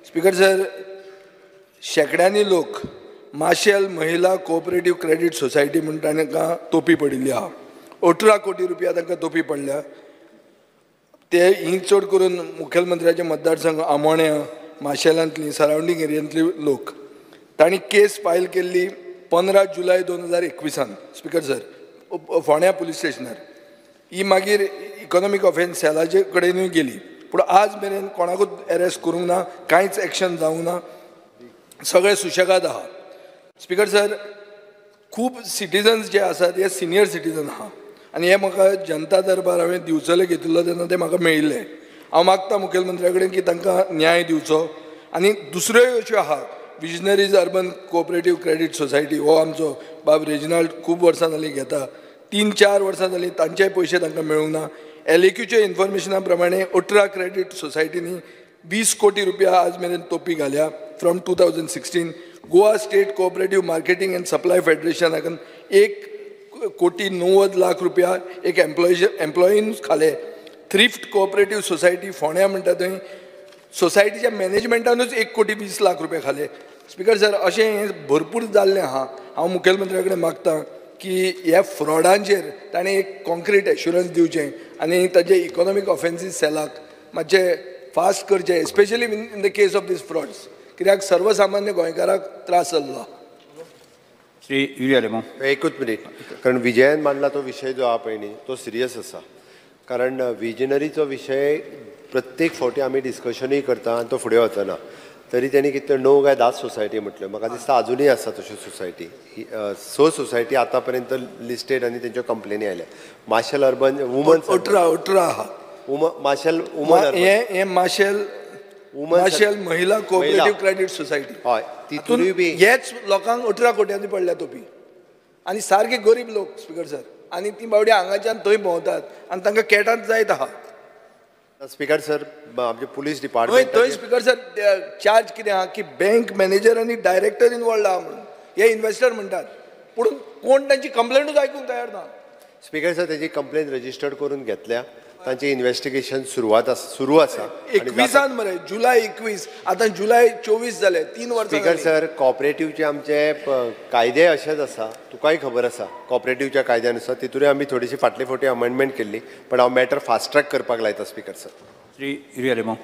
Speaker sir, शेंकड्यांनी लोक माशेल महिला कोऑपरेटीव क्रेडीट सोसायटी म्हूण तांकां तोपी पडिल्ली आहा. 18 कोटी रुपया तांकां तोपी पडल्या. ते ही चड करून मुखेलमंत्र्याचे मतदारसंघ आमोण्या, माशेलांतली, सरावंडींग एरियांतली लोक. तांणी केस फायल केल्ली 15 जुलय 2021 स्पीकर सर, फोंड्या पुलीस स्टेशनार. ही मागीर इकॉनॉमीक ऑफेन्स सेलाचे कडेनूय गेली, पूण आज मेरेन कोणाकूच एरेस्ट करूंक ना, कांयच एक्शन जावंक ना, सगळे सुशेगाद आहा. स्पीकर सर, खूब सिटीजन्स जे आसात हे सिनियर सिटीजन आहा आनी हे म्हाका जनता दरबार हांवें दिवचले घेतिल्लो तेन्ना ते म्हाका मेळिल्ले. हांव मागता मुखेलमंत्र्या कडेन की तांकां न्याय दिवचो. आनी दुसऱ्योय अश्यो आहा, visionaries urban cooperative credit society हो आमचो बाब रेजिनाल्ड खूब वर्सां जालीं घेता, 3-4 वर्सां जालीं तांचेय पयशे तांकां मेळूंक ना. LAQच्या इन्फॉर्मेशना प्रमाणे 18 क्रेडीट सोसायटींनी 20 कोटी रुपया आज मेरेन तोपी घाल्या from 2016. Goa state cooperative marketing and supply फेडरेशनाक 1,90,00,000 रुपया एक एम्प्लॉईन खाले. थ्रिफ्ट कोऑपरेटीव सोसायटी फोंड्या म्हणटा थंय सोसायटीच्या मॅनेजमेंटानूच 1,20,00,000 रुपया खाले. स्पीकर सर, अशें हें भरपूर जाल्लें आहा. हांव मुखेलमंत्र्या कडेन मागता की ह्या फ्रॉडांचेर ताणें एक कॉन्क्रीट एश्युरन्स दिवचें आनी ताजे इकॉनॉमीक ऑफेन्सीस सेलाक मातशें फास्ट करचें, especially in the case of these frauds, कित्याक सर्वसामान्य गोंयकाराक त्रास जाल्लो. श्री युरी आलेमांव. एकूच मिनीट, कारण विजयान मांडला तो विशय जो आहा पळय न्ही तो सिरियस आसा. कारण विजनरीचो विशय प्रत्येक फावटी आमी डिस्कशनूय करता आनी तो फुडें वचना. तरी तेणी कितें 9 काय 10 सोसायटी म्हटल्यो, म्हाका दिसता आजुनूय आसा तश्यो सोसायटी. 6 सोसायटी आतां पर्यंत लिस्टेड आनी तेंच्यो कंप्लेनी आयल्या. माशेल अर्बन वुमन 18 आहा. माशेल वुमन हें माशेल माशेल महिला कोऑपरेटीव क्रेडीट सोसायटी, हय, तितूनय बी हेच लोकांक 18 कोट्यांनी पडल्या तोपी. आनी सारके गरीब लोक स्पीकर सर, आनी ती बावडी हांगाच्यान थंय भोंवतात आनी तांकां कॅटांत जायत आहा. स्पीकर सर, आमचे पुलीस डिपार्टमेंट थंय स्पीकर सर चार्ज कितें आहा की बँक मॅनेजर आनी डायरेक्टर इनवॉल्ड आहा म्हणून हे इन्वेस्टर म्हणटात, पूण कोण तांची कंप्लेंटूच आयकूंक तयार ना. स्पीकर सर, तेजी कंप्लेन रजिस्टर्ड करून घेतल्या, तांचे इन्वेस्टिगेशन सुरू आसा. 21 मरे, जुलय 21, आतां जुलय 24 जाले, 3 वर्सां. स्पीकर सर, कॉपरेटिवचे आमचे कायदे अशेच आसा, तुकाय खबर आसा. कॉपरेटिवच्या कायद्यानुसार तितूनय आमी थोडीशी फाटले फावटी अमेंडमेंट केल्ली, पण हांव मॅटर फास्ट ट्रॅक करपाक लायता स्पीकर सर. श्री युरी आलेमांव.